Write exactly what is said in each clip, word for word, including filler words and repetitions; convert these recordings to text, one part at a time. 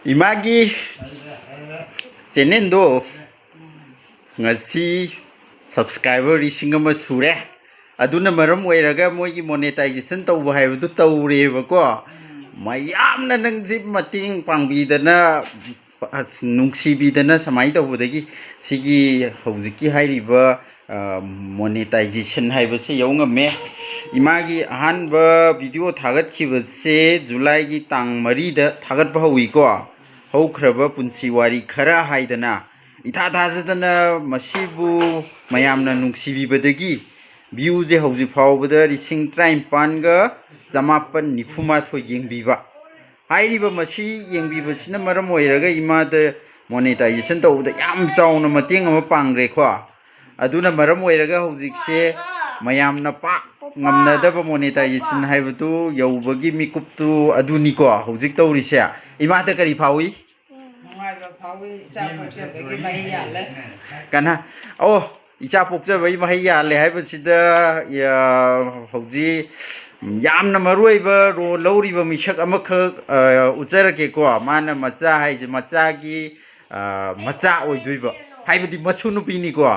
ꯏꯃꯥꯒꯤ ꯆꯦꯅꯦꯜꯗꯣ ꯉꯁꯤ ꯁꯕꯁꯀ꯭ꯔꯥꯏꯕꯔ ꯂꯤꯁꯤꯡ ꯑꯃ ꯁꯨꯔꯦ꯫ ꯑꯗꯨꯅ ꯃꯔꯝ ꯑꯣꯏꯔꯒ ꯃꯣꯏꯒꯤ ꯃꯣꯅꯦꯇꯥꯏꯖꯦꯁꯟ ꯇꯧꯕ ꯍꯥꯏꯕꯗꯨ ꯇꯧꯔꯦꯕꯀꯣ꯫ ꯃꯌꯥꯝꯅ ꯅꯪꯁꯤ ꯃꯇꯦꯡ ꯄꯥꯡꯕꯤꯗꯅ, ꯑꯁ, ꯅꯨꯡꯁꯤꯕꯤꯗꯅ ꯁꯨꯃꯥꯏꯅ ꯇꯧꯕꯗꯒꯤ ꯁꯤꯒꯤ ꯍꯧꯖꯤꯛꯀꯤ ꯍꯥꯏꯔꯤꯕ, ꯑ, ꯃꯣꯅꯦꯇꯥꯏꯖꯦꯁꯟ ꯍꯥꯏꯕꯁꯦ ꯌꯧ ꯉꯝꯃꯦ꯫ ꯏꯃꯥꯒꯤ ꯑꯍꯥꯟꯕ ꯚꯤꯗꯤꯑꯣ ꯊꯥꯒꯠꯈꯤꯕꯁꯦ ꯖꯨꯂꯥꯏꯒꯤ ꯇꯥꯡ ꯃꯔꯤꯗ ꯊꯥꯒꯠꯄ ꯍꯧꯋꯤꯀꯣ꯫ "ꯍꯧꯈ꯭ꯔꯕ ꯄꯨꯟꯁꯤ ꯋꯥꯔꯤ ꯈꯔ" ꯍꯥꯏꯗꯅ꯫ ꯏꯊꯥ ꯊꯥꯖꯗꯅ ꯃꯁꯤꯕꯨ ꯃꯌꯥꯝꯅ ꯅꯨꯡꯁꯤꯕꯤꯕꯗꯒꯤ ꯚ꯭ꯌꯨꯁꯦ ꯍꯧꯖꯤꯛ ꯐꯥꯎꯕꯗ ꯂꯤꯁꯤꯡ ꯇꯔꯥꯅꯤꯄꯥꯟꯒ ꯆꯃꯥꯄꯟ ꯅꯤꯐꯨ ꯃꯥꯊꯣꯏ ꯌꯦꯡꯕꯤꯕ꯫ ꯍꯥꯏꯔꯤꯕ ꯃꯁꯤ ꯌꯦꯡꯕꯤꯕꯁꯤꯅ ꯃꯔꯝ ꯑꯣꯏꯔꯒ ꯏꯃꯥꯗ ꯃꯣꯅꯦꯇꯥꯏꯖꯦꯁꯟ ꯇꯧꯕꯗ ꯌꯥꯝ ꯆꯥꯎꯅ ꯃꯇꯦꯡ ꯑꯃ ꯄꯥꯡꯈ꯭ꯔꯦꯀꯣ꯫ ꯑꯗꯨꯅ ꯃꯔꯝ ꯑꯣꯏꯔꯒ ꯍꯧꯖꯤꯛꯁꯦ ꯃꯌꯥꯝꯅ ꯄꯥꯛ ꯉꯝꯅꯗꯕ ꯃꯣꯅꯦꯇꯥꯏꯖꯦꯁꯟ ꯍꯥꯏꯕꯗꯨ ꯌꯧꯕꯒꯤ ꯃꯤꯀꯨꯞꯇꯨ ꯑꯗꯨꯅꯤꯀꯣ ꯍꯧꯖꯤꯛ ꯇꯧꯔꯤꯁꯦ꯫ ꯏꯃꯥꯗ ꯀꯔꯤ ꯐꯥꯎꯏ? ꯅꯨꯡꯉꯥꯏꯕ ꯐꯥꯎꯏ, ꯏꯆꯥ ꯄꯣꯛꯆꯕꯒꯤ ꯃꯍꯩ ꯌꯥꯜꯂꯦ꯫ ꯀꯅꯥ? ꯑꯣ, ꯏꯆꯥ ꯄꯣꯛꯆꯕꯒꯤ ꯃꯍꯩ ꯌꯥꯜꯂꯦ ꯍꯥꯏꯕꯁꯤꯗ, ꯌꯥ, ꯍꯧꯖꯤꯛ ꯌꯥꯝꯅ ꯃꯔꯨ ꯑꯣꯏꯕ ꯔꯣꯜ ꯂꯧꯔꯤꯕ ꯃꯤꯁꯛ ꯑꯃꯈꯛ, ꯑ, ꯎꯠꯆꯔꯛꯀꯦꯀꯣ꯫ ꯃꯥꯅ ꯃꯆꯥ ꯍꯥꯏꯁꯦ ꯃꯆꯥꯒꯤ, ꯑ, ꯃꯆꯥ ꯑꯣꯏꯗꯣꯏꯕ, ꯍꯥꯏꯕꯗꯤ ꯃꯁꯨ ꯅꯨꯄꯤꯅꯤꯀꯣ꯫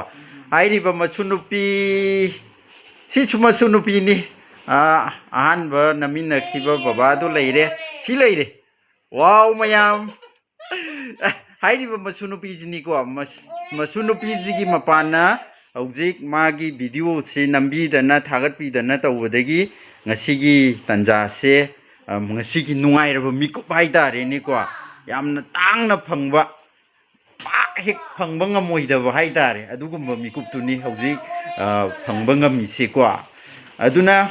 ꯍꯥꯏꯔꯤꯕ ꯃꯁꯨ ꯅꯨꯄꯤ, ꯁꯤꯁꯨ ꯃꯁꯨ ꯅꯨꯄꯤꯅꯤ꯫ ꯑ, ꯑꯍꯥꯟꯕ ꯅꯝꯃꯤꯟꯅꯈꯤꯕ ꯕꯕꯥꯗꯣ ꯂꯩꯔꯦ, ꯁꯤ ꯂꯩꯔꯦ꯫ ꯋꯥꯎ ꯃꯌꯥꯝ! ꯍꯥꯏꯔꯤꯕ ꯃꯁꯨ ꯅꯨꯄꯤꯁꯤꯅꯤꯀꯣ, ꯃꯁ-, ꯃꯁꯨ ꯅꯨꯄꯤꯁꯤꯒꯤ ꯃꯄꯥꯟꯅ ꯍꯧꯖꯤꯛ ꯃꯥꯒꯤ ꯚꯤꯗꯤꯑꯣꯁꯤ ꯅꯝꯕꯤꯗꯅ ꯊꯥꯒꯠꯄꯤꯗꯅ ꯇꯧꯕꯗꯒꯤ ꯉꯁꯤꯒꯤ ꯇꯥꯟꯖꯥꯁꯦ, ꯑ, ꯉꯁꯤꯒꯤ ꯅꯨꯡꯉꯥꯏꯔꯕ ꯃꯤꯀꯨꯞ ꯍꯥꯏꯇꯥꯔꯦꯅꯦꯀꯣ꯫ ꯌꯥꯝꯅ ꯇꯥꯡꯅ ꯐꯪꯕ, ꯄꯥꯛ ꯍꯦꯛ ꯐꯪꯕ ꯉꯝꯃꯣꯏꯗꯕ ꯍꯥꯏꯇꯥꯔꯦ, ꯑꯗꯨꯒꯨꯝꯕ ꯃꯤꯀꯨꯞꯇꯨꯅꯤ ꯍꯧꯖꯤꯛ, ꯑ, ꯐꯪꯕ ꯉꯝꯃꯤꯁꯦꯀꯣ꯫ ꯑꯗꯨꯅ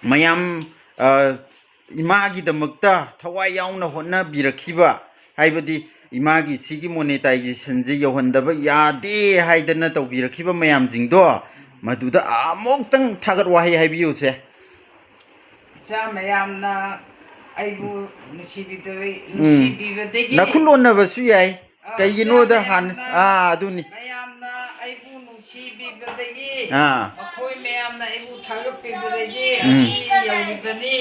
ꯃꯌꯥꯝ, ꯑ, ꯏꯃꯥꯒꯤꯗꯃꯛꯇ ꯊꯋꯥꯏ ꯌꯥꯎꯅ ꯍꯣꯠꯅꯕꯤꯔꯛꯈꯤꯕ, ꯍꯥꯏꯕꯗꯤ ꯏꯃꯥꯒꯤ ꯁꯤꯒꯤ ꯃꯣꯅꯦꯇꯥꯏꯖꯦꯁꯟꯁꯦ ꯌꯧꯍꯟꯗꯕ ꯌꯥꯗꯦ ꯍꯥꯏꯗꯅ ꯇꯧꯕꯤꯔꯛꯈꯤꯕ ꯃꯌꯥꯝꯁꯤꯡꯗꯣ, ꯃꯗꯨꯗ ꯑꯃꯨꯛꯇꯪ ꯊꯥꯒꯠ ꯋꯥꯍꯩ ꯍꯥꯏꯕꯤꯌꯨꯁꯦ꯫ ꯏꯆꯥ ꯃꯌꯥꯝꯅ ꯑꯩꯕꯨ ꯅꯨꯡꯁꯤꯕꯤꯗꯕ-, ꯎꯝ꯫ ꯅꯨꯡꯁꯤꯕꯤꯕꯗꯒꯤ ꯅꯈꯨꯠ ꯂꯣꯟꯅꯕꯁꯨ ꯌꯥꯏ꯫ ꯑꯥ, ꯀꯩꯒꯤꯅꯣꯗ ꯏꯆꯥ ꯍꯥꯟꯅ, ꯃꯌꯥꯝꯅ, ꯑꯥ, ꯑꯗꯨꯅꯤ꯫ ꯃꯌꯥꯝꯅ ꯑꯩꯕꯨ ꯅꯨꯡꯁꯤꯕꯤꯕꯗꯒꯤ, ꯑꯥ꯫ ꯃꯈꯣꯏ ꯃꯌꯥꯝꯅ ꯑꯩꯕꯨ ꯊꯥꯒꯠꯄꯤꯕꯗꯒꯤ ꯎꯝ꯫ ꯉꯁꯤ ꯌꯧꯔꯤꯕꯅꯤ꯫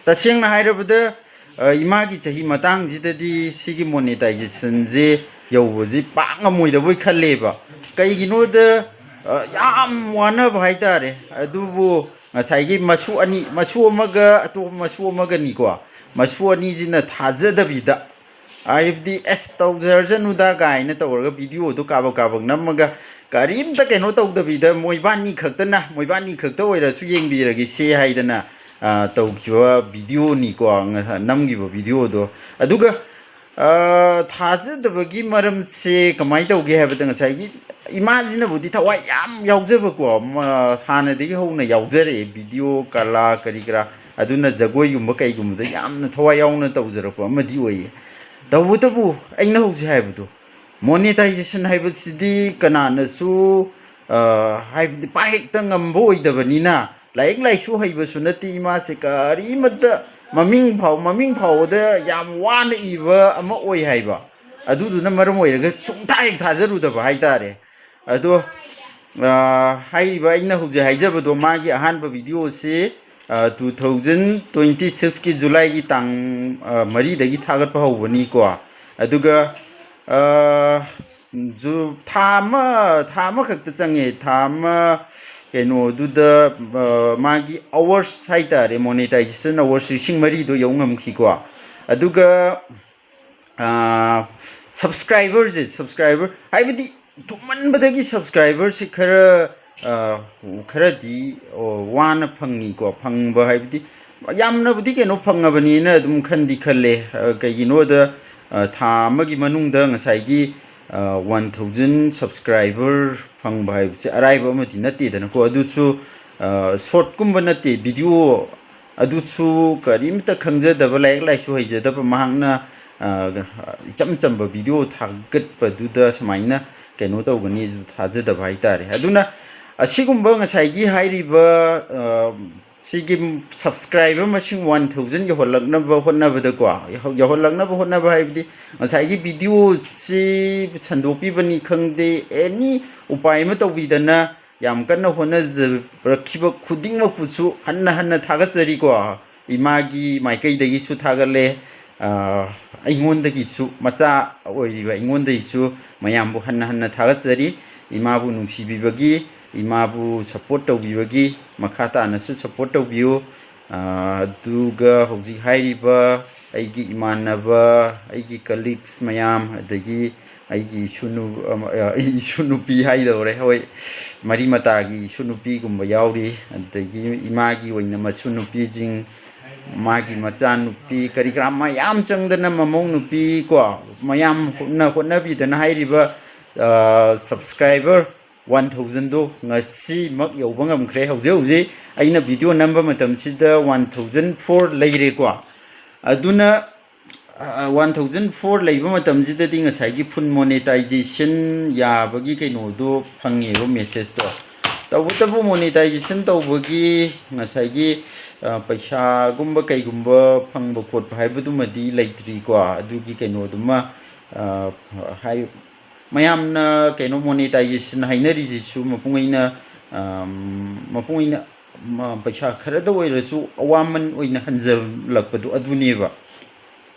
ꯇꯁꯦꯡꯅ ꯍꯥꯏꯔꯕꯗ, ꯑ, ꯏꯃꯥꯒꯤ ꯆꯍꯤ ꯃꯇꯥꯡꯁꯤꯗꯗꯤ ꯁꯤꯒꯤ ꯃꯣꯅꯦꯇꯥꯏꯖꯦꯁꯟꯁꯦ ꯌꯧꯕꯁꯤ ꯄꯥꯛ ꯉꯝꯃꯣꯏꯗꯕꯣꯏ ꯈꯜꯂꯦꯕ꯫ ꯀꯩꯒꯤꯅꯣꯗ, ꯑ, ꯌꯥꯝ ꯋꯥꯅꯕ ꯍꯥꯏꯇꯥꯔꯦ꯫ ꯑꯗꯨꯕꯨ ꯉꯁꯥꯏꯒꯤ ꯃꯁꯨ ꯑꯅꯤ, ꯃꯁꯨ ꯑꯃꯒ ꯑꯇꯣꯞꯄ ꯃꯁꯨ ꯑꯃꯒꯅꯤꯀꯣ, ꯃꯁꯨ ꯑꯅꯤꯁꯤꯅ ꯊꯥꯖꯗꯕꯤꯗ, ꯍꯥꯏꯕꯗꯤ "ꯑꯁ, ꯇꯧꯖꯔꯖꯅꯨꯗ" ꯀꯥꯏꯅ ꯇꯧꯔꯒ ꯚꯤꯗꯤꯑꯣꯗꯣ ꯀꯥꯕꯛ ꯀꯥꯕꯛ ꯅꯝꯃꯒ, ꯀꯔꯤꯝꯇ ꯀꯩꯅꯣ ꯇꯧꯗꯕꯤꯗ, ꯃꯣꯏꯕꯥꯅꯤ ꯈꯛꯇꯅ, ꯃꯣꯏꯕꯥꯅꯤ ꯈꯛꯇ ꯑꯣꯏꯔꯁꯨ ꯌꯦꯡꯕꯤꯔꯒꯦꯁꯦ ꯍꯥꯏꯗꯅ, ꯑ, ꯇꯧꯈꯤꯕ ꯚꯤꯗꯤꯑꯣꯅꯤꯀꯣ, ꯉ-, ꯅꯝꯈꯤꯕ ꯚꯤꯗꯤꯑꯣꯗꯣ꯫ ꯑꯗꯨꯒ, ꯑ, ꯊꯥꯖꯗꯕꯒꯤ ꯃꯔꯝꯁꯦ ꯀꯃꯥꯏꯅ ꯇꯧꯒꯦ ꯍꯥꯏꯕꯗ, ꯉꯁꯥꯏꯒꯤ ꯏꯃꯥꯁꯤꯅꯕꯨꯗꯤ ꯊꯋꯥꯏ ꯌꯥꯝ ꯌꯥꯎꯖꯕꯀꯣ, ꯃ-, ꯍꯥꯟꯅꯗꯒꯤ ꯍꯧꯅ ꯌꯥꯎꯖꯔꯛꯑꯦ, ꯚꯤꯗꯤꯑꯣ ꯀꯂꯥ ꯀꯔꯤ ꯀꯔꯥ, ꯑꯗꯨꯅ ꯖꯒꯣꯏꯒꯨꯝꯕ ꯀꯩꯒꯨꯝꯕꯗ ꯌꯥꯝꯅ ꯊꯋꯥꯏ ꯌꯥꯎꯅ ꯇꯧꯖꯔꯛꯄ ꯑꯃꯗꯤ ꯑꯣꯏꯌꯦ꯫ ꯇꯧꯕꯇꯕꯨ ꯑꯩꯅ ꯍꯧꯖꯤꯛ ꯍꯥꯏꯕꯗꯣ, ꯃꯣꯅꯦꯇꯥꯏꯖꯦꯁꯟ ꯍꯥꯏꯕꯁꯤꯗꯤ ꯀꯅꯥꯅꯁꯨ, ꯑ, ꯍꯥꯏꯕꯗꯤ ꯄꯥꯛ ꯍꯦꯛꯇ ꯉꯝꯕ ꯑꯣꯏꯗꯕꯅꯤꯅ, ꯂꯥꯏꯔꯤꯛ ꯂꯥꯏꯁꯨ ꯍꯩꯕꯁꯨ ꯅꯠꯇꯦ ꯏꯃꯥꯁꯦ, ꯀꯔꯤꯃꯠꯇ ꯃꯃꯤꯡ ꯐꯥꯎ-, ꯃꯃꯤꯡ ꯐꯥꯎꯕꯗ ꯌꯥꯝ ꯋꯥꯅ ꯏꯕ ꯑꯃ ꯑꯣꯏ ꯍꯥꯏꯕ꯫ ꯑꯗꯨꯗꯨꯅ ꯃꯔꯝ ꯑꯣꯏꯔꯒ ꯁꯨꯡꯊꯥ ꯍꯦꯛ ꯊꯥꯖꯔꯨꯗꯕ ꯍꯥꯏꯇꯥꯔꯦ꯫ ꯑꯗꯣ, ꯑ, ꯍꯥꯏꯔꯤꯕ ꯑꯩꯅ ꯍꯧꯖꯤꯛ ꯍꯥꯏꯖꯕꯗꯣ, ꯃꯥꯒꯤ ꯑꯍꯥꯟꯕ ꯚꯤꯗꯤꯑꯣꯁꯤ, ꯑ, two thousand twenty sixꯀꯤ ꯖꯨꯂꯥꯏꯒꯤ ꯇꯥꯡ, ꯑ, ꯃꯔꯤꯗꯒꯤ ꯊꯥꯒꯠꯄ ꯍꯧꯕꯅꯤꯀꯣ꯫ ꯑꯗꯨꯒ, ꯑ, ꯖꯨ-, ꯊꯥ ꯑꯃ, ꯊꯥ ꯑꯃꯈꯛꯇ ꯆꯪꯉꯦ꯫ ꯊꯥ ꯑꯃ ꯀꯩꯅꯣꯗꯨꯗ, ꯑ, ꯃꯥꯒꯤ ꯑꯋꯥꯔꯁ ꯍꯥꯏꯇꯥꯔꯦ, ꯃꯣꯅꯦꯇꯥꯏꯖꯦꯁꯟ ꯑꯋꯥꯔꯁ ꯂꯤꯁꯤꯡ ꯃꯔꯤꯗꯣ ꯌꯧ ꯉꯝꯈꯤꯀꯣ꯫ ꯑꯗꯨꯒ, ꯑ, ꯁꯕꯁꯀ꯭ꯔꯥꯏꯕꯔꯁꯦ, ꯁꯕꯁꯀ꯭ꯔꯥꯏꯕꯔ ꯍꯥꯏꯕꯗꯤ ꯊꯨꯝꯃꯟꯕꯗꯒꯤ ꯁꯕꯁꯀ꯭ꯔꯥꯏꯕꯔꯁꯤ ꯈꯔ, ꯑ, ꯈꯔꯗꯤ, ꯑꯣ, ꯋꯥꯅ ꯐꯪꯉꯤꯀꯣ꯫ ꯐꯪꯕ ꯍꯥꯏꯕꯗꯤ ꯌꯥꯝꯅꯕꯨꯗꯤ ꯀꯩꯅꯣ ꯐꯪꯉꯕꯅꯤꯅ ꯑꯗꯨꯝ ꯈꯟꯗꯤ ꯈꯜꯂꯦ꯫ ꯑ, ꯀꯩꯒꯤꯅꯣꯗ, ꯑ, ꯊꯥ ꯑꯃꯒꯤ ꯃꯅꯨꯡꯗ ꯉꯁꯥꯏꯒꯤ, ꯑ, one thousand subscriber ꯐꯪꯕ ꯍꯥꯏꯕꯁꯦ ꯑꯔꯥꯏꯕ ꯑꯃꯗꯤ ꯅꯠꯇꯦꯗꯅꯀꯣ꯫ ꯑꯗꯨꯁꯨ, ꯑ, ꯁꯣꯔꯠꯀꯨꯝꯕ ꯅꯠꯇꯦ, ꯚꯤꯗꯤꯑꯣ ꯑꯗꯨꯁꯨ ꯀꯔꯤꯝꯇ ꯈꯪꯖꯗꯕ, ꯂꯥꯏꯔꯤꯛ ꯂꯥꯏꯁꯨ ꯍꯩꯖꯗꯕ ꯃꯍꯥꯛꯅ, ꯑ, ꯏꯆꯝ ꯆꯝꯕ ꯚꯤꯗꯤꯑꯣ ꯊꯥꯒꯠꯄꯗꯨꯗ ꯁꯨꯃꯥꯏꯅ ꯀꯩꯅꯣ ꯇꯧꯒꯅꯤ ꯑꯗꯨ ꯊꯥꯖꯗꯕ ꯍꯥꯏꯇꯥꯔꯦ꯫ ꯑꯗꯨꯅ ꯑꯁꯤꯒꯨꯝꯕ ꯉꯁꯥꯏꯒꯤ ꯍꯥꯏꯔꯤꯕ, ꯑ, ꯁꯤꯒꯤ ꯁꯕꯁꯀ꯭ꯔꯥꯏꯕꯔ ꯃꯁꯤꯡ one thousand ꯌꯧꯍꯜꯂꯛꯅꯕ ꯍꯣꯠꯅꯕꯗꯀꯣ, ꯌꯧꯍꯜꯂꯛꯅꯕ ꯍꯣꯠꯅꯕ ꯍꯥꯏꯕꯗꯤ ꯉꯁꯥꯏꯒꯤ ꯚꯤꯗꯤꯑꯣꯁꯤ ꯁꯟꯗꯣꯛꯄꯤꯕꯅꯤ ꯈꯪꯗꯦ, ꯑꯦꯅꯤ ꯎꯄꯥꯏ ꯑꯃ ꯇꯧꯕꯤꯗꯅ ꯌꯥꯝ ꯀꯟꯅ ꯍꯣꯠꯅꯖꯔꯛꯈꯤꯕ ꯈꯨꯗꯤꯡꯃꯛꯄꯨꯁꯨ ꯍꯟꯅ ꯍꯟꯅ ꯊꯥꯒꯠꯆꯔꯤꯀꯣ꯫ ꯏꯃꯥꯒꯤ ꯃꯥꯏꯀꯩꯗꯒꯤꯁꯨ ꯊꯥꯒꯠꯂꯦ, ꯑ, ꯑꯩꯉꯣꯟꯗꯒꯤꯁꯨ, ꯃꯆꯥ ꯑꯣꯏꯔꯤꯕ ꯑꯩꯉꯣꯟꯗꯒꯤꯁꯨ ꯃꯌꯥꯝꯕꯨ ꯍꯟꯅ ꯍꯟꯅ ꯊꯥꯒꯠꯆꯔꯤ꯫ ꯏꯃꯥꯕꯨ ꯅꯨꯡꯁꯤꯕꯤꯕꯒꯤ, ꯏꯃꯥꯕꯨ support ꯇꯧꯕꯤꯕꯒꯤ ꯃꯈꯥ ꯇꯥꯅꯁꯨ support ꯇꯧꯕꯤꯌꯨ꯫ ꯑ, ꯑꯗꯨꯒ ꯍꯧꯖꯤꯛ ꯍꯥꯏꯔꯤꯕ ꯑꯩꯒꯤ ꯏꯃꯥꯟꯅꯕ, ꯑꯩꯒꯤ colleagues ꯃꯌꯥꯝ, ꯑꯗꯒꯤ ꯑꯩꯒꯤ ꯏꯁꯨ ꯅꯨ-, ꯑꯃ, ꯑ, ꯑꯩ ꯏꯁꯨ ꯅꯨꯄꯤ ꯍꯥꯏꯗꯧꯔꯦ, ꯍꯣꯏ, ꯃꯔꯤ ꯃꯇꯥꯒꯤ ꯏꯁꯨ ꯅꯨꯄꯤꯒꯨꯝꯕ ꯌꯥꯎꯔꯤ, ꯑꯗꯒꯤ ꯏꯃꯥꯒꯤ ꯑꯣꯏꯅ ꯃꯁꯨ ꯅꯨꯄꯤꯁꯤꯡ, ꯃꯥꯒꯤ ꯃꯆꯥꯅꯨꯄꯤ, ꯀꯔꯤ ꯀꯔꯥ ꯃꯌꯥꯝ ꯆꯪꯗꯅ, ꯃꯃꯧ ꯅꯨꯄꯤ ꯀꯣ, ꯃꯌꯥꯝ ꯍꯣꯠꯅ-, ꯍꯣꯠꯅꯕꯤꯗꯅ ꯍꯥꯏꯔꯤꯕ, ꯑ, subscriber one thousandꯗꯣ ꯉꯁꯤꯃꯛ ꯌꯧꯕ ꯉꯝꯈ꯭ꯔꯦ꯫ ꯍꯧꯖꯤꯛ ꯍꯧꯖꯤꯛ ꯑꯩꯅ video ꯅꯝꯕ ꯃꯇꯝꯁꯤꯗ one thousand four ꯂꯩꯔꯦꯀꯣ꯫ ꯑꯗꯨꯅ, ꯑ, one thousand four ꯂꯩꯕ ꯃꯇꯝꯁꯤꯗꯗꯤ ꯉꯁꯥꯏꯒꯤ full monetization ꯌꯥꯕꯒꯤ ꯀꯩꯅꯣꯗꯣ ꯐꯪꯉꯦꯕ, messageꯇꯣ꯫ ꯇꯧꯕꯇꯕꯨ monetization ꯇꯧꯕꯒꯤ ꯉꯁꯥꯏꯒꯤ, ꯑ, ꯄꯩꯁꯥꯒꯨꯝꯕ ꯀꯩꯒꯨꯝꯕ ꯐꯪꯕ ꯈꯣꯠꯄ ꯍꯥꯏꯕꯗꯨꯃꯗꯤ ꯂꯩꯇ꯭ꯔꯤꯀꯣ꯫ ꯑꯗꯨꯒꯤ ꯀꯩꯅꯣꯗꯨꯃ, ꯑ, ꯍꯥꯏ-, ꯃꯌꯥꯝꯅ ꯀꯩꯅꯣ monetization ꯍꯥꯏꯅꯔꯤꯁꯤꯁꯨ ꯃꯄꯨꯡ ꯑꯣꯏꯅ, ꯑꯝ, ꯃꯄꯨꯡ ꯑꯣꯏꯅ, ꯃ-, ꯄꯩꯁꯥ ꯈꯔꯗ ꯑꯣꯏꯔꯁꯨ ꯑꯋꯥꯃꯟ ꯑꯣꯏꯅ ꯍꯟꯖꯜꯂꯛꯄꯗꯣ ꯑꯗꯨꯅꯦꯕ꯫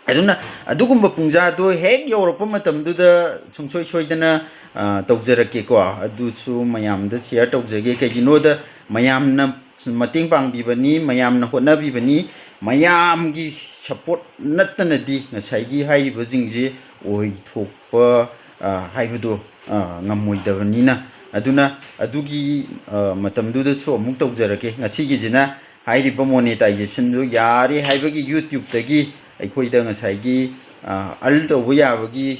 ꯑꯗꯨꯅ ꯑꯗꯨꯒꯨꯝꯕ ꯄꯨꯡꯖꯥꯗꯣ ꯍꯦꯛ ꯌꯧꯔꯛꯄ ꯃꯇꯝꯗꯨꯗ ꯁꯨꯡꯁꯣꯏ ꯁꯣꯏꯗꯅ, ꯑ, ꯇꯧꯖꯔꯛꯀꯦꯀꯣ꯫ ꯑꯗꯨꯁꯨ ꯃꯌꯥꯝꯗ share ꯇꯧꯖꯒꯦ꯫ ꯀꯩꯒꯤꯅꯣꯗ ꯃꯌꯥꯝꯅ ꯃꯇꯦꯡ ꯄꯥꯡꯕꯤꯕꯅꯤ, ꯃꯌꯥꯝꯅ ꯍꯣꯠꯅꯕꯤꯕꯅꯤ, ꯃꯌꯥꯝꯒꯤ support ꯅꯠꯇꯅꯗꯤ ꯉꯁꯥꯏꯒꯤ ꯍꯥꯏꯔꯤꯕꯁꯤꯡꯁꯦ ꯑꯣꯏꯊꯣꯛꯄ, ꯑ, ꯍꯥꯏꯕꯗꯣ, ꯑ, ꯉꯝꯃꯣꯏꯗꯕꯅꯤꯅ꯫ ꯑꯗꯨꯅ ꯑꯗꯨꯒꯤ, ꯑ, ꯃꯇꯝꯗꯨꯗꯁꯨ ꯑꯃꯨꯛ ꯇꯧꯖꯔꯛꯀꯦ꯫ ꯉꯁꯤꯒꯤꯁꯤꯅ ꯍꯥꯏꯔꯤꯕ monetizationꯗꯨ ꯌꯥꯔꯦ ꯍꯥꯏꯕꯒꯤ YouTubeꯇꯒꯤ ꯑꯩꯈꯣꯏꯗ ꯉꯁꯥꯏꯒꯤ, ꯑ, earn ꯇꯧꯕ ꯌꯥꯕꯒꯤ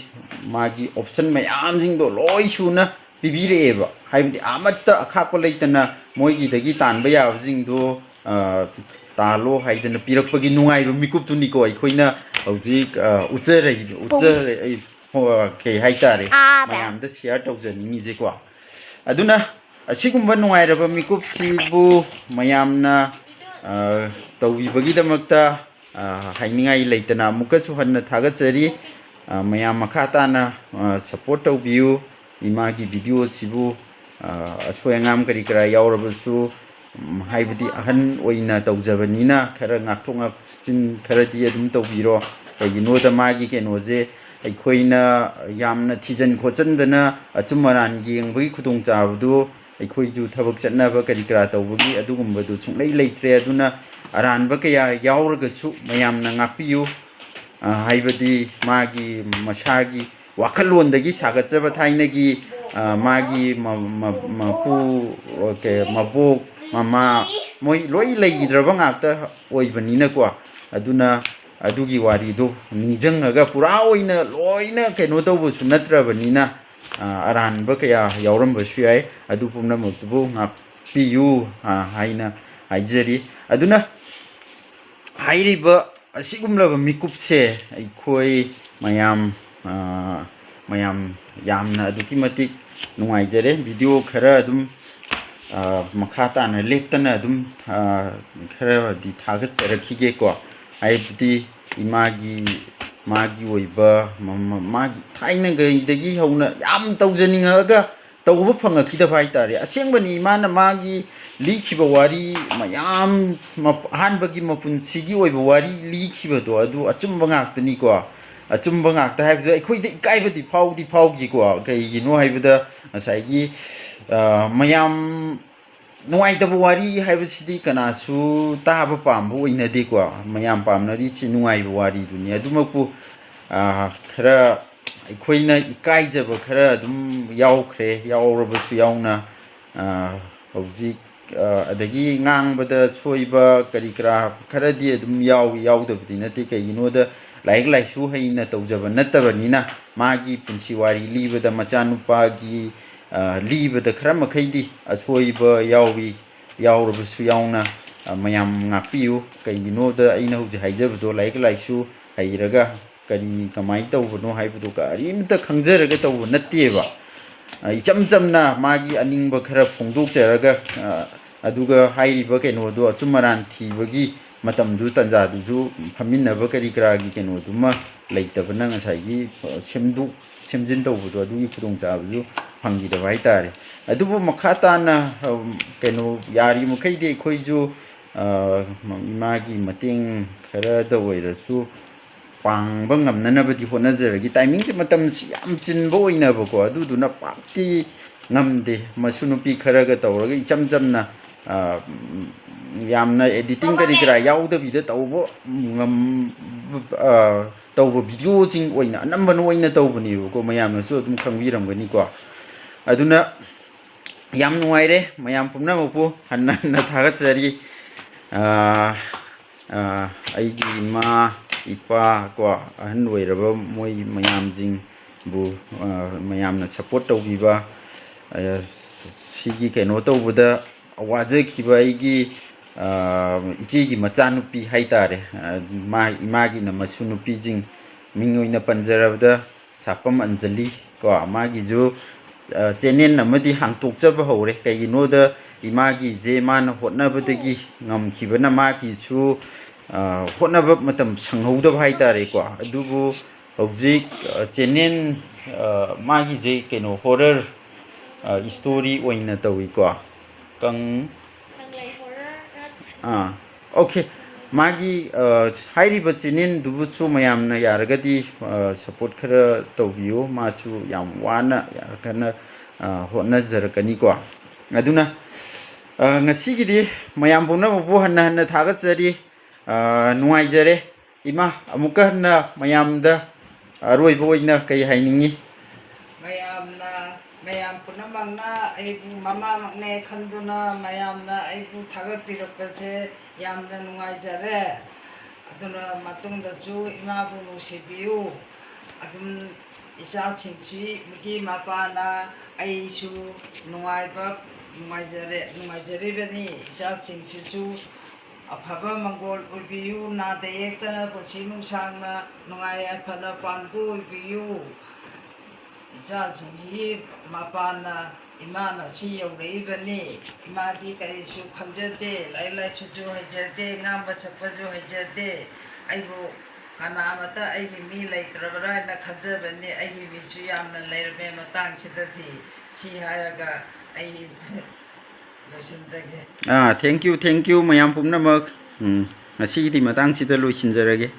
ꯃꯥꯒꯤ option ꯃꯌꯥꯝꯁꯤꯡꯗꯣ ꯂꯣꯏ ꯁꯨꯅ ꯄꯤꯕꯤꯔꯛꯑꯦꯕ꯫ ꯍꯥꯏꯕꯗꯤ ꯑꯃꯠꯇ ꯑꯈꯥꯛꯄ ꯂꯩꯇꯅ ꯃꯣꯏꯒꯤꯗꯒꯤ ꯇꯥꯟꯕ ꯌꯥꯕꯁꯤꯡꯗꯣ, ꯑ, ꯇꯥꯜꯂꯣ ꯍꯥꯏꯗꯅ ꯄꯤꯔꯛꯄꯒꯤ ꯅꯨꯡꯉꯥꯏꯕ ꯃꯤꯀꯨꯞꯇꯨꯅꯤꯀꯣ ꯑꯩꯈꯣꯏꯅ ꯍꯧꯖꯤꯛ, ꯑ, ꯎꯠꯆꯔꯛꯏ-, ꯎꯠꯆꯔꯛꯏ-, ꯍꯣ, ꯀꯩ ꯍꯥꯏꯇꯥꯔꯦ, ꯑꯥꯗ꯫ ꯃꯌꯥꯝꯗ share ꯇꯧꯖꯅꯤꯡꯉꯤꯁꯦꯀꯣ꯫ ꯑꯗꯨꯅ ꯑꯁꯤꯒꯨꯝꯕ ꯅꯨꯡꯉꯥꯏꯔꯕ ꯃꯤꯀꯨꯞꯁꯤꯕꯨ ꯃꯌꯥꯝꯅ, ꯑ, ꯇꯧꯕꯤꯕꯒꯤꯗꯃꯛꯇ, ꯑ, ꯍꯥꯏꯅꯤꯡꯉꯥꯏ ꯂꯩꯇꯅ ꯑꯃꯨꯛꯀꯁꯨ ꯍꯟꯅ ꯊꯥꯒꯠꯆꯔꯤ꯫ ꯑ, ꯃꯌꯥꯝ ꯃꯈꯥ ꯇꯥꯅ, ꯑ, support ꯇꯧꯕꯤꯌꯨ꯫ ꯏꯃꯥꯒꯤ videoꯁꯤꯕꯨ, ꯑ, ꯑꯁꯣꯏ ꯑꯉꯥꯝ ꯀꯔꯤ ꯀꯔꯥ ꯌꯥꯎꯔꯕꯁꯨ, ꯍꯥꯏꯕꯗꯤ ꯑꯍꯟ ꯑꯣꯏꯅ ꯇꯧꯖꯕꯅꯤꯅ ꯈꯔ ꯉꯥꯛꯊꯣꯛ ꯉꯥꯛꯁꯤꯟ ꯈꯔꯗꯤ ꯑꯗꯨꯝ ꯇꯧꯕꯤꯔꯣ꯫ ꯀꯩꯒꯤꯅꯣꯗ ꯃꯥꯒꯤ ꯀꯩꯅꯣꯁꯦ ꯑꯩꯈꯣꯏꯅ ꯌꯥꯝꯅ ꯊꯤꯖꯤꯟ ꯈꯣꯠꯆꯤꯟꯗꯅ ꯑꯆꯨꯝ ꯑꯔꯥꯟ ꯌꯦꯡꯕꯒꯤ ꯈꯨꯗꯣꯡꯆꯥꯕꯗꯨ ꯑꯩꯈꯣꯏꯁꯨ ꯊꯕꯛ ꯆꯠꯅꯕ ꯀꯔꯤ ꯀꯔꯥ ꯇꯧꯕꯒꯤ ꯑꯗꯨꯒꯨꯝꯕꯗꯨ ꯁꯨꯡꯂꯩ ꯂꯩꯇ꯭ꯔꯦ꯫ ꯑꯗꯨꯅ ꯑꯔꯥꯟꯕ ꯀꯌꯥ ꯌꯥꯎꯔꯒꯁꯨ ꯃꯌꯥꯝꯅ ꯉꯥꯛꯄꯤꯌꯨ꯫ ꯍꯥꯏꯕꯗꯤ ꯃꯥꯒꯤ ꯃꯁꯥꯒꯤ ꯋꯥꯈꯜꯂꯣꯟꯗꯒꯤ ꯁꯥꯒꯠꯆꯕ ꯊꯥꯏꯅꯒꯤ ꯃꯥꯒꯤ ꯃꯄꯨ, ꯃꯕꯣꯛ, ꯃꯃꯥ, ꯃꯣꯏ ꯂꯣꯏ ꯂꯩꯈꯤꯗ꯭ꯔꯕ ꯉꯥꯛꯇ ꯑꯣꯏꯕꯅꯤꯅꯀꯣ꯫ ꯑꯗꯨꯅ ꯑꯗꯨꯒꯤ ꯋꯥꯔꯤꯗꯣ ꯅꯤꯡꯁꯤꯡꯉꯒ ꯄꯨꯔꯥ ꯑꯣꯏꯅ ꯂꯣꯏꯅ ꯀꯩꯅꯣ ꯇꯧꯕꯁꯨ ꯅꯠꯇ꯭ꯔꯕꯅꯤꯅ, ꯑꯔꯥꯟꯕ ꯀꯌꯥ ꯌꯥꯎꯔꯝꯕꯁꯨ ꯌꯥꯏ꯫ ꯑꯗꯨ ꯄꯨꯝꯅꯃꯛꯇꯨꯕꯨ ꯉꯥꯛꯄꯤꯌꯨ ꯍꯥꯏꯅ ꯍꯥꯏꯖꯔꯤ꯫ ꯑꯗꯨꯅ ꯍꯥꯏꯔꯤꯕ ꯑꯁꯤꯒꯨꯝꯂꯕ ꯃꯤꯀꯨꯞꯁꯦ ꯑꯩꯈꯣꯏ ꯃꯌꯥꯝ, ꯃꯌꯥꯝ ꯌꯥꯝꯅ ꯑꯗꯨꯛꯀꯤ ꯃꯇꯤꯛ ꯅꯨꯡꯉꯥꯏꯖꯔꯦ꯫ ꯚꯤꯗꯤꯑꯣ ꯈꯔ ꯑꯗꯨꯝ ꯃꯈꯥ ꯇꯥꯅ ꯂꯦꯞꯇꯅ ꯑꯗꯨꯝ ꯈꯔꯗꯤ ꯊꯥꯒꯠꯆꯔꯛꯈꯤꯒꯦꯀꯣ꯫ ꯍꯥꯏꯕꯗꯤ ꯏꯃꯥꯒꯤ, ꯃꯥꯒꯤ ꯑꯣꯏꯕ, ꯃꯥꯒꯤ ꯊꯥꯏꯅꯉꯩꯗꯒꯤ ꯍꯧꯅ ꯌꯥꯝ ꯇꯧꯖꯅꯤꯡꯉꯛꯑꯒ ꯇꯧꯕ ꯐꯪꯉꯛꯈꯤꯗꯕ ꯍꯥꯏ ꯇꯥꯔꯦ꯫ ꯑꯁꯦꯡꯕꯅꯤ, ꯏꯃꯥꯅ ꯃꯥꯒꯤ ꯂꯤꯈꯤꯕ ꯋꯥꯔꯤ ꯃꯌꯥꯝ, ꯑꯍꯥꯟꯕꯒꯤ ꯃꯄꯨꯟꯁꯤꯒꯤ ꯑꯣꯏꯕ ꯋꯥꯔꯤ ꯂꯤꯈꯤꯕꯗꯣ ꯑꯗꯨ ꯑꯆꯨꯝꯕ ꯉꯥꯛꯇꯅꯤꯀꯣ꯫ ꯑꯆꯨꯝꯕ ꯉꯥꯛꯇ ꯍꯥꯏꯕꯗꯨ ꯑꯩꯈꯣꯏꯗ ꯏꯀꯥꯏꯕꯗꯤ ꯐꯥꯎꯗꯤ ꯐꯥꯎꯈꯤꯀꯣ꯫ ꯀꯩꯒꯤꯅꯣ ꯍꯥꯏꯕꯗ ꯉꯁꯥꯏꯒꯤ ꯃꯌꯥꯝ ꯅꯨꯡꯉꯥꯏꯇꯕ ꯋꯥꯔꯤ ꯍꯥꯏꯕꯁꯤꯗꯤ ꯀꯅꯥꯁꯨ ꯇꯥꯕ ꯄꯥꯝꯕ ꯑꯣꯏꯅꯗꯦꯀꯣ꯫ ꯃꯌꯥꯝ ꯄꯥꯝꯅꯔꯤꯁꯤ ꯅꯨꯡꯉꯥꯏꯕ ꯋꯥꯔꯤꯗꯨꯅꯤ꯫ ꯑꯗꯨꯃꯛꯄꯨ ꯈꯔ ꯑꯩꯈꯣꯏꯅ ꯏꯀꯥꯏꯖꯕ ꯈꯔ ꯑꯗꯨꯝ ꯌꯥꯎꯈ꯭ꯔꯦ, ꯌꯥꯎꯔꯕꯁꯨ ꯌꯥꯎꯅ꯫ ꯍꯧꯖꯤꯛ ꯑꯗꯒꯤ ꯉꯥꯡꯕꯗ ꯁꯣꯏꯕ ꯀꯔꯤ ꯀꯔꯥ ꯈꯔꯗꯤ ꯑꯗꯨꯝ ꯌꯥꯎꯏ, ꯌꯥꯎꯗꯕꯗꯤ ꯅꯠꯇꯦ꯫ ꯀꯩꯒꯤꯅꯣꯗ ꯂꯥꯏꯔꯤꯛ ꯂꯥꯏꯁꯨ ꯍꯩꯅ ꯇꯧꯖꯕ ꯅꯠꯇꯕꯅꯤꯅ ꯃꯥꯒꯤ ꯄꯨꯟꯁꯤ ꯋꯥꯔꯤ ꯂꯤꯕꯗ ꯃꯆꯥꯅꯨꯄꯥꯒꯤ ꯂꯤꯕꯗ ꯈꯔ ꯃꯈꯩꯗꯤ ꯑꯁꯣꯏꯕ ꯌꯥꯎꯏ꯫ ꯌꯥꯎꯔꯕꯁꯨ ꯌꯥꯎꯅ ꯃꯌꯥꯝ ꯉꯥꯛꯄꯤꯌꯨ꯫ ꯀꯩꯒꯤꯅꯣꯗ ꯑꯩꯅ ꯍꯧꯖꯤꯛ ꯍꯥꯏꯖꯕꯗꯣ ꯂꯥꯏꯔꯤꯛ ꯂꯥꯏꯁꯨ ꯍꯩꯔꯒ ꯀꯔꯤ ꯀꯃꯥꯏꯅ ꯇꯧꯕꯅꯣ ꯍꯥꯏꯕꯗꯣ ꯀꯔꯤꯝꯇ ꯈꯪꯖꯔꯒ ꯇꯧꯕ ꯅꯠꯇꯦꯕ꯫ ꯏꯆꯝ ꯆꯝꯅ ꯃꯥꯒꯤ ꯑꯅꯤꯡꯕ ꯈꯔ ꯐꯣꯡꯗꯣꯛꯆꯔꯒ, ꯑꯗꯨꯒ ꯍꯥꯏꯔꯤꯕ ꯀꯩꯅꯣꯗꯣ ꯑꯆꯨꯝ ꯑꯔꯥꯟ ꯊꯤꯕꯒꯤ ꯃꯇꯝꯗꯨ ꯇꯥꯟꯖꯥꯗꯨꯁꯨ ꯐꯝꯃꯤꯟꯅꯕ ꯀꯔꯤ ꯀꯔꯥꯒꯤ ꯀꯩꯅꯣꯗꯨꯃ ꯂꯩꯇꯕꯅ ꯉꯁꯥꯏꯒꯤ, ꯑ, ꯁꯦꯝꯗꯣꯛ ꯁꯦꯝꯖꯤꯟ ꯇꯧꯕꯗꯣ ꯑꯗꯨꯒꯤ ꯈꯨꯗꯣꯡꯆꯥꯕꯁꯨ ꯐꯪꯈꯤꯗꯕ ꯍꯥꯏꯇꯥꯔꯦ꯫ ꯑꯗꯨꯕꯨ ꯃꯈꯥ ꯇꯥꯅ, ꯑ, ꯀꯩꯅꯣ, ꯌꯥꯔꯤ ꯃꯈꯩꯗꯤ ꯑꯩꯈꯣꯏꯁꯨ, ꯑ, ꯏꯃꯥꯒꯤ ꯃꯇꯦꯡ ꯈꯔꯗ ꯑꯣꯏꯔꯁꯨ ꯄꯥꯡꯕ ꯉꯝꯅꯅꯕꯗꯤ ꯍꯣꯠꯅꯖꯔꯒꯦ꯫ ꯇꯥꯏꯃꯤꯡꯁꯦ, ꯃꯇꯝꯁꯤ ꯌꯥꯝ ꯆꯤꯟꯕ ꯑꯣꯏꯅꯕꯀꯣ, ꯑꯗꯨꯗꯨꯅ ꯄꯥꯛꯇꯤ ꯉꯝꯗꯦ꯫ ꯃꯁꯨ ꯅꯨꯄꯤ ꯈꯔꯒ ꯇꯧꯔꯒ ꯏꯆꯝ ꯆꯝꯅ, ꯑ, ꯌꯥꯝꯅ editing ꯀꯔꯤ ꯀꯔꯥ ꯌꯥꯎꯗꯕꯤꯗ ꯇꯧꯕ ꯉꯝ-, ꯑ, ꯇꯧꯕ videoꯁꯤꯡ ꯑꯣꯏꯅ ꯑꯅꯝꯕꯅ ꯑꯣꯏꯅ ꯇꯧꯕꯅꯦꯕꯀꯣ, ꯃꯌꯥꯝꯅꯁꯨ ꯑꯗꯨꯝ ꯈꯪꯕꯤꯔꯝꯒꯅꯤꯀꯣ꯫ ꯑꯗꯨꯅ ꯌꯥꯝ ꯅꯨꯡꯉꯥꯏꯔꯦ, ꯃꯌꯥꯝ ꯄꯨꯝꯅꯃꯛꯄꯨ ꯍꯟꯅ ꯍꯟꯅ ꯊꯥꯒꯠꯆꯔꯤ꯫ ꯑ, ꯑ, ꯑꯩꯒꯤ ꯏꯃꯥ, ꯏꯄꯥ ꯀꯣ, ꯑꯍꯟ ꯑꯣꯏꯔꯕ ꯃꯣꯏ ꯃꯌꯥꯝꯁꯤꯡꯕꯨ, ꯑ, ꯃꯌꯥꯝꯅ support ꯇꯧꯕꯤꯕ, ꯑ, ꯁꯤꯒꯤ ꯀꯩꯅꯣ ꯇꯧꯕꯗ ꯋꯥꯖꯈꯤꯕ ꯑꯩꯒꯤ, ꯑ, ꯏꯆꯦꯒꯤ ꯃꯆꯥꯅꯨꯄꯤ ꯍꯥꯏꯇꯥꯔꯦ, ꯑ, ꯃꯥ, ꯏꯃꯥꯒꯤꯅ ꯃꯁꯨ ꯅꯨꯄꯤꯁꯤꯡ, ꯃꯤꯡ ꯑꯣꯏꯅ ꯄꯟꯖꯔꯕꯗ ꯁꯥꯄꯝ ꯑꯟꯖꯂꯤ ꯀꯣ, ꯃꯥꯒꯤꯁꯨ, ꯑ, channel ꯑꯃꯗꯤ ꯍꯥꯡꯇꯣꯛꯆꯕ ꯍꯧꯔꯦ꯫ ꯀꯩꯒꯤꯅꯣꯗ ꯏꯃꯥꯒꯤꯁꯦ ꯃꯥꯅ ꯍꯣꯠꯅꯕꯗꯒꯤ ꯉꯝꯈꯤꯕꯅ ꯃꯥꯒꯤꯁꯨ, ꯑ, ꯍꯣꯠꯅꯕ ꯃꯇꯝ ꯁꯪꯍꯧꯗꯕ ꯍꯥꯏꯇꯥꯔꯦꯀꯣ꯫ ꯑꯗꯨꯕꯨ ꯍꯧꯖꯤꯛ, ꯑ, channel, ꯑ, ꯃꯥꯒꯤꯁꯦ ꯀꯩꯅꯣ horror, ꯑ, story ꯑꯣꯏꯅ ꯇꯧꯏꯀꯣ꯫ ꯀꯪ-, ꯑꯥ, okay꯫ ꯃꯥꯒꯤ, ꯑ, ꯍꯥꯏꯔꯤꯕ channelꯗꯨꯕꯨꯁꯨ ꯃꯌꯥꯝꯅ ꯌꯥꯔꯒꯗꯤ, ꯑ, support ꯈꯔ ꯇꯧꯕꯤꯌꯨ꯫ ꯃꯥꯁꯨ ꯌꯥꯝ ꯋꯥꯅ, ꯌꯥꯝ ꯀꯟꯅ, ꯑ, ꯍꯣꯠꯅꯖꯔꯛꯀꯅꯤꯀꯣ꯫ ꯑꯗꯨꯅ, ꯑ, ꯉꯁꯤꯒꯤꯗꯤ ꯃꯌꯥꯝ ꯄꯨꯝꯅꯃꯛꯄꯨ ꯍꯟꯅ ꯍꯟꯅ ꯊꯥꯒꯠꯆꯔꯤ꯫ ꯑ, ꯅꯨꯡꯉꯥꯏꯖꯔꯦ꯫ ꯏꯃꯥ, ꯑꯃꯨꯛꯀ ꯍꯟꯅ ꯃꯌꯥꯝꯗ ꯑꯔꯣꯏꯕ ꯑꯣꯏꯅ ꯀꯩ ꯍꯥꯏꯅꯤꯡꯉꯤ? ꯃꯌꯥꯝꯅ, ꯃꯌꯥꯝ ꯄꯨꯝꯅꯃꯛꯅ ꯑꯩꯕꯨ ꯃꯃꯥꯃꯛꯅꯦ ꯈꯟꯗꯨꯅ ꯃꯌꯥꯝꯅ ꯑꯩꯕꯨ ꯊꯥꯒꯠꯄꯤꯔꯛꯄꯁꯦ ꯌꯥꯝꯅ ꯅꯨꯡꯉꯥꯏꯖꯔꯦ꯫ ꯑꯗꯨꯅ ꯃꯇꯨꯡꯗꯁꯨ ꯏꯃꯥꯕꯨ ꯅꯨꯡꯁꯤꯕꯤꯌꯨ꯫ ꯑꯗꯨꯝ ꯏꯆꯥꯁꯤꯡꯁꯤꯒꯤ ꯃꯄꯥꯅ ꯑꯩꯁꯨ ꯅꯨꯡꯉꯥꯏꯕ, ꯅꯨꯡꯉꯥꯏꯖꯔꯦ, ꯅꯨꯡꯉꯥꯏꯖꯔꯤꯕꯅꯤ꯫ ꯏꯆꯥꯁꯤꯡꯁꯤꯁꯨ ꯑꯐꯕ ꯃꯪꯒꯣꯜ ꯑꯣꯏꯕꯤꯌꯨ, ꯅꯥꯗ ꯌꯦꯛꯇꯅ ꯄꯨꯟꯁꯤ ꯅꯨꯡꯁꯥꯡꯅ ꯅꯨꯡꯉꯥꯏ ꯌꯥꯏꯐꯅ ꯄꯥꯟꯗꯨ ꯑꯣꯏꯕꯤꯌꯨ꯫ ꯏꯆꯥꯁꯤꯡꯁꯤꯒꯤ ꯃꯄꯥꯅ ꯏꯃꯥꯅ ꯁꯤ ꯌꯧꯔꯛꯏꯕꯅꯤ꯫ ꯏꯃꯥꯗꯤ ꯀꯔꯤꯁꯨ ꯈꯪꯖꯗꯦ, ꯂꯥꯏꯔꯤꯛ ꯂꯥꯏꯁꯨꯁꯨ ꯍꯩꯖꯗꯦ, ꯉꯥꯡꯕ ꯁꯛꯄꯁꯨ ꯍꯩꯖꯗꯦ꯫ ꯑꯩꯕꯨ ꯀꯅꯥꯃꯇ ꯑꯩꯒꯤ ꯃꯤ ꯂꯩꯇ꯭ꯔꯕ꯭ꯔꯥ ꯍꯥꯏꯅ ꯈꯟꯖꯕꯅꯤ꯫ ꯑꯩꯒꯤ ꯃꯤꯁꯨ ꯌꯥꯝꯅ ꯂꯩꯔꯝꯃꯦ ꯃꯇꯥꯡꯁꯤꯗꯗꯤ꯫ ꯁꯤ ꯍꯥꯏꯔꯒ ꯑꯩ ꯂꯣꯏꯁꯤꯟꯖꯒꯦ꯫ ꯑꯥ, thank you, thank you ꯃꯌꯥꯝ ꯄꯨꯝꯅꯃꯛ꯫ ꯎꯝ, ꯉꯁꯤꯒꯤꯗꯤ ꯃꯇꯥꯡꯁꯤꯗ ꯂꯣꯏꯁꯤꯟꯖꯔꯒꯦ꯫